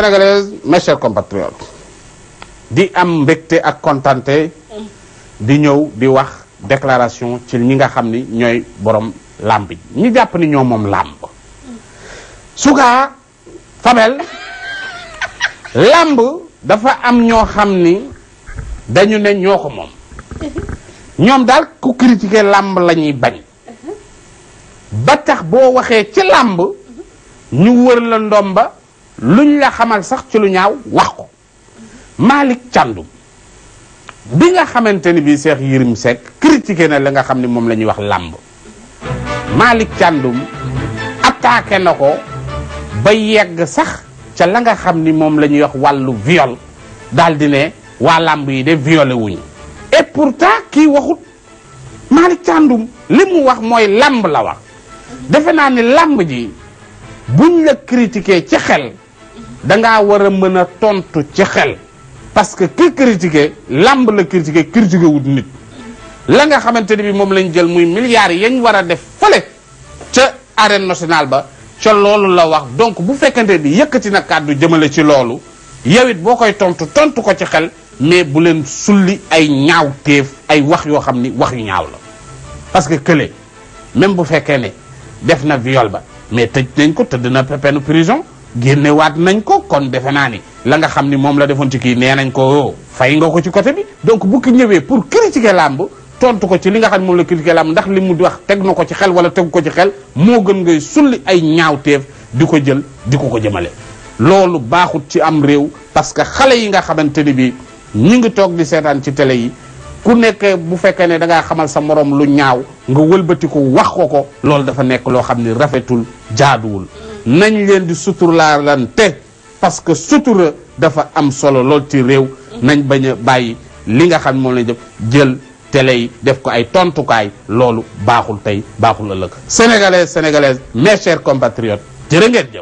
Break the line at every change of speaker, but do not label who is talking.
sénégalaise, mes chers compatriotes, di am mbégte ak kontante di ñëw di wax déclaration ci ñi nga xam ni ñooy borom làmb yi ñi jàpp ni ñoo moom làmb Souga Fabel làmb dafa am ñoo xam ni dañu ne ñoo ko moom ñoom daal ku critiquer làmb la ñuy bañ ba tax boo waxee ci làmb ñu wër la ndomba luñ la xamal sax ci lu ñaaw wax ko Malick Thiandoum bi nga xamante ni bii Cheikh Yérim Seck critiqué na la nga xam ni moom la ñuy wax làmb Malick Thiandoum attaqué na ko ba yegg sax ca la nga xam ni moom la ñuy wax wàllu viol daal di ne waa làmb yi de violé wuñu et pourtant kii waxut Malick Thiandoum li mu wax mooy làmb la wax defe naa ni làmb ji buñ la critiqué ci xel dangaa war a mën a tontu ci xel parce que ki critiqué làmb la critiqué wut nit la nga xamante ni bi moom lañ jël muy milliards yañ war a def fële ca arène nationale ba ca loolu la wax donc bu fekkante bi yëkkati na kàddu jëmale ci loolu yow it boo koy tontu ko ci xel mais bu leen sulli ay ñaaw téef ay wax yoo xam ni wax yu ñaaw la parce que kële même bu fekkee ne def na viol ba mais tëj nañ ko tëdd na peine prison génnewaat nañ ko kon defe naa ni la nga xam ni moom la defoon ci kii nee nañ ko fay nga ko ci côté bi donc bu ki ñëwee pour critiquer làmb tontu ko ci li nga xam ne moom la critiquer làmb ndax li mu wax teg na ko ci xel wala tegu ko ci xel moo gën ngay sulli ay ñaawteef di ko jël di ko jëmale loolu baaxut ci am réew parce que xale yi nga xamante ni bi ñi ngi toog di seetaan ci télé yi ku nekk bu fekkee ne da ngaa xamal sa morom lu ñaaw nga wëlbati ko wax ko loolu dafa nekk loo xam ni rafetul jaaduwul nañ leen di suturlaalante parce que sutura dafa am solo lool ci réew nañ bañ a bàyyi li nga xam moom lañ def jël télé yi def ko ay tontukaay loolu baaxul tey baaxul ëllëg sénégalais sénégalaise mes chers compatriotes jërë ngeen jëf